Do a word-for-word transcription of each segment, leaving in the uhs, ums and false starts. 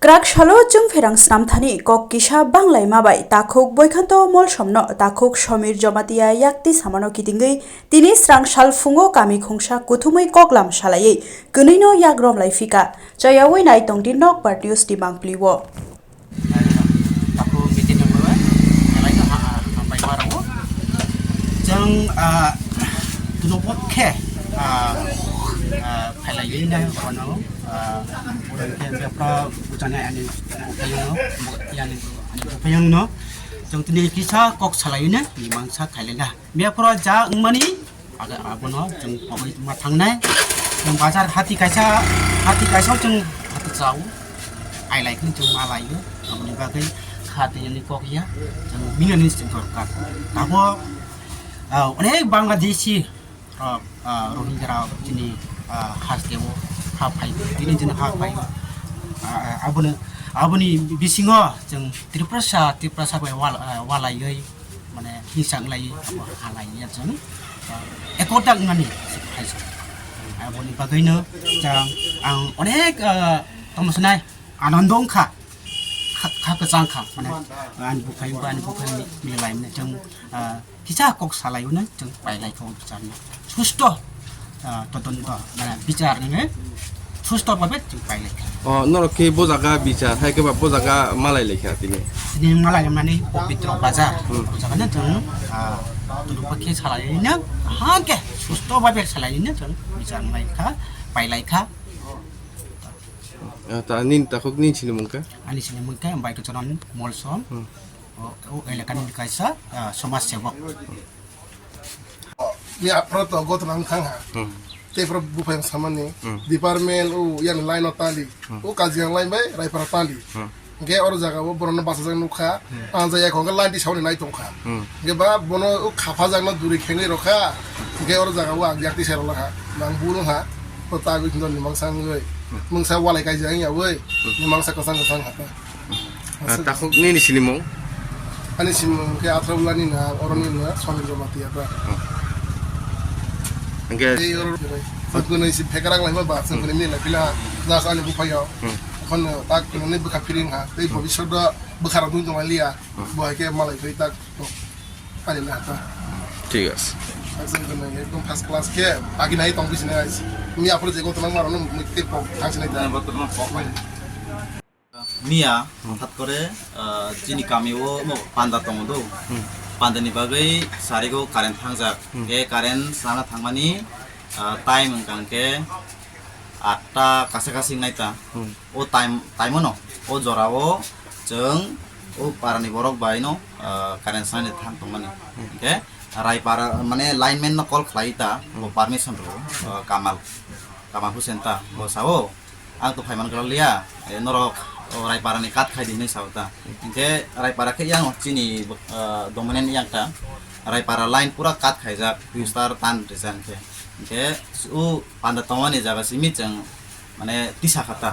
Kwrak salo chwng pherang snamthani kok kisa banglaima bai takhuk Boikhanto Molsomno takhuk Somir Jomatia yakti samano kitingwi tini srang sal phungo kami khungsa kuthumwi koklam salaiwi kwnwino yak romlai phika. Chayawi nai tongdi Nokbar News ni mangpli o. Takhuk meeting ni mungwi belai no ha-, ha-, hambai ma rwo. Chwng, ah, duno pokhe, ah, ah, phailaiwi nai bono, ah, oro khe bebra bujani ani buphayungno, ani, ani buphayungno chwng tini kisa kok salaiwi nai mimangsa khailai na. Bebra ja wngmani, aga abono chwng pogwi ma thangnai. Chwng bazar hati kaisa, hati kaisa chwng hati chao. Ailai khe chwng ma laio. Aboni bagwi kha twi ani kok ya. Chwng minani chwng dorkar. Abo, ah, onek Bangladeshi rok, ah, Rohingya rok chini, ah, hasteo ha phai. Tini chini ha phai. Ah, abono, aboni bisingo chwng Tiprasa, Tiprasa bai wal-, ah, walaiwi mane hisa wng lai, abo ha lai ya chwng, ah, ekota wngmani hai se. Aboni bagwino chwng ang onek, ah, tamo sanai anondo wngkha, kha, kha kwchang kha, mane ani buphai ba ani buphai ni, ni lai mane chwng, ah, kisa kok salai hwnwi chwng pailai kha o bichar no. Susto, ah, todonto, mane bichar nini susto babe chwng pailai kha. O, norok khe bo jaga bichar, hai khe ba bo jaga malai lai kha tini. Tini malai mani Pabitro Bazar. Hmm. O jaga no chwng, ah, todonto khe salai no, hangke susto babe salai no chwng bichar nai kha, pailai kha. Ah, ta nini takhuk nini sinimung khe? Ani sinimung khe Baikochoron Molsom. Hmm. O, o elakani kaisa, ah, somaj sebok. Ni aphro to gotna wngkha ha. Hmm. Tei phro buphang samani. Hmm. Department o yang line o tali. Hmm. O Kaziang line bai Raipara tali. Hmm. Hingke oro jaga o borok no bachajak nukha. Hmm. Ang jaya khonga line tisao ni nai tongkha. Hmm. Hingke ba bono o khapha jak no duri khengwi rokha. Hingke oro jaga o ang yakti sai rokha. Nang buru ha. O tagwi khindon ni mangsa wngwi. Hmm. Mungsa walai kaijak wngya wi. Hmm. Ni mangsa kwchang kwchang ha ta. Ah, takhuk nini sinimung? Ani sinimung khe Athraulani na, oroni na, Sonil Jamatia ta. Hmm. Hingke tei oro, hmm, sangkuni si phekarang laima ba, sangkuni, hmm, mila pila, jas ani buphai yo. Hmm. Khon tak ni bwkha piring ha, tei, hmm, bhobishyot do bwkha rok dun tong liya, hmm, bo hai khe malai phai tak to. Ani na ta. Thik ase. Sangkuni ekdom first class khe, agi nai tong bisi nai. Mi apor je gotong nang maro no, mi te pok thang sinai ta. Miya, hmm, hothat kore, ah, chini kami o mo panda tongo do. Hmm. Panda ni bagwi sarigo current thangjak. Hmm. Ke current sana thangmani, ah, time wngkha hwnkhe atta kasa kasi wngnai ta. Hmm. O time, time o no, o jora o chwng o para ni borok bai no, ah, current sana thang tongmani. Hmm. Hwnkhe Raipara, mane lineman no call khlai ta, bo, hmm, permission rw, ah, Kamal, Kamal Hussain ta, bo sao. Ang to phaiman kwlak liya, eh, norok, oh, Raipara ni kat khai di hinwi sao ta. Hinkhe Raipara khe yang chini, eh, dominant yang ta. Raipara line pura kat khaijak, twistar tan rijak hinkhe. Hinkhe o panda tongmani jaga simi chwng mane tisa kha ta.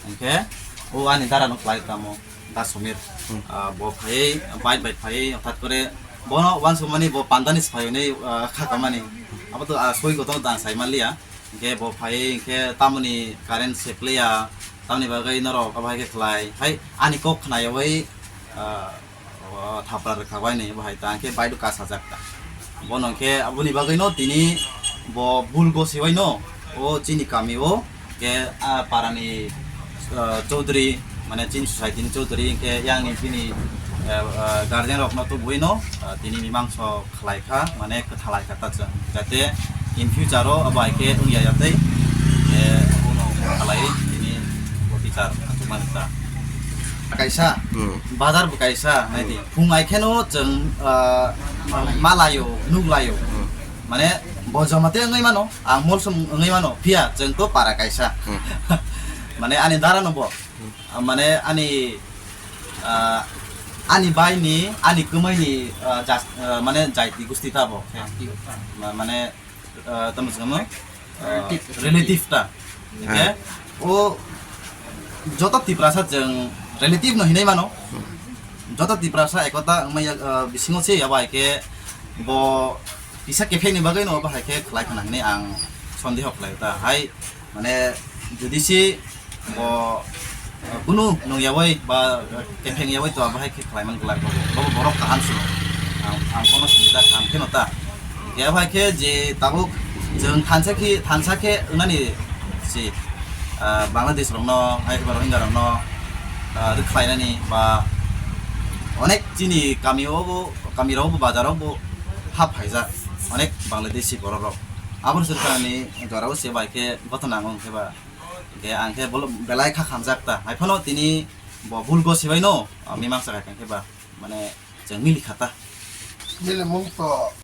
Hinkhe o ani dara no khlai tamo, Da Somir. Hmm. Ah, bo phaiwi, bike bai phaiwi, hothat kore bono uansukmani bo pandani swphaiyoni, ah, kha kamani. Abo to, ah, soi kotor da ang sai manliya. Hingke bo phai hingke tamoni current se pleiya, tamoni bagwi norok abo hai khe khlai. Hai ani kok khnayawi, ah, o thapra rwkha bai ni bo hai ta hingke baidu kasajak ta. Bono hingke aboni bagwi no tini bo bul gosi bai no o chini kami o hingke, ah, parani, ah, Chaudhary, mane chini society ni Chaudhary hingke yang ni chini, ah, ah, guardian rok no tubui no, ah, tini mimang sok khlai kha, mane kwthalai kha ta chwng, jate in future o abo hai khe wngya ya tei, eh, abono khalai tini bo bichar achukmani ta. Kaisa, hmm, bazar bo kaisa, nai di. Hmm. Phung ai kheno chwng, ah, ma laio, nuk laio. Hmm. Mane bo joma tei wngwi mano, ang Molsom wngwi mano, phiya chwng to para kaisa. Hmm. Mane ani dara no bo. Ah, mane ani, ah, ani bai ni, ani kwmai ni, ah, jas-, ah, mane jaiti gusti ta bo. Ma-, mane, ah, tamo se kamo, ah, relative. Relative ta. Hingke, ah, o joto Tiprasa chwng relative no hinui mano. Joto Tiprasa ekota wngmaya, ah, bisingo se abo hai khe bo kisa kephek ni bagwi no abo hai khe khlai khna hinui ang sondeho khlai ta. Hai Mane, jodi se bo Kunu nung yawi ba kepeng yawi to bahai khe khlaiman glak bo. Bo borok kaham se. Ang ang kono sinijak ang kheno ta. Khe bahai khe je tabuk jeng thansa khe thansa khe wngnani si, ah, Bangladesh rokno hai khe Rohingya rokno, ah, rwkhlainani ba onek chini kami o bo kami rok bo bazar o bo hap phaijak onek Bangladeshi borok rok. Aboni sirkar ni jora o se bai khe gotho nango hwnkhe ba. Hingke ang khe bolo belai kha khamjak ta. Hai phano tini bo bul go sibai no, ah, mimang sa kha khe ba, mane chwng mili kha ta. Milimung to